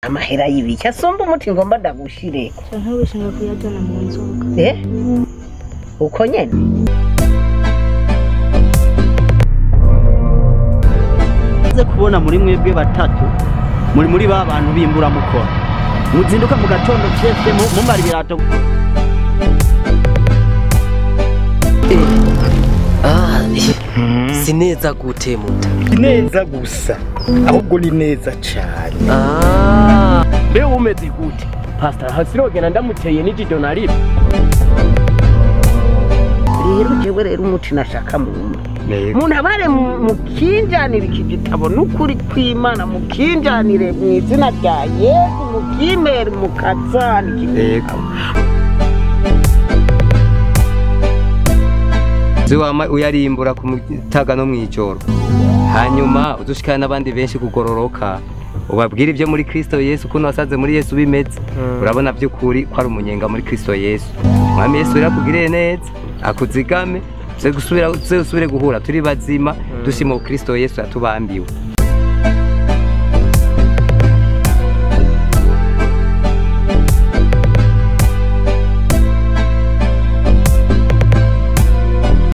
Amahera y'ibiki asumba umuti ngomba ndagushireko. Canke wishinga kuyajana mu nzoga. Uko nyene. Kubona muri mwebwe batatu muri ba bantu bimbura mukora muzinduka mu gatondo cyese mumara ibirato. Si neza gute muta? Neza gusa ahubwo ni neza cyane. Mbe umeze gute pastor hasirogena ndamuteye n'ijido naribe. Rero jewe rero umuti nashaka mu muntabare mukinjanire iki gitabo n'ukuri kw'Imana, mukinjanire mu izina rya Yesu, mukimere mukazana iki gitabo. Wama uyarimbura ku mutaga no mwijoro, hanyuma udushikana n'abandi benshi kugororoka, ubabwira ibyo muri Kristo Yesu kuno wasanze muri Yesu bimeze. Urabona by'ukuri ko ari umunyenga muri Kristo Yesu. Mwami Yesu yakugiriye neza, akuzigame, tuze gusubira guhura turi bazima, dushima Kristo Yesu yatubambiwe.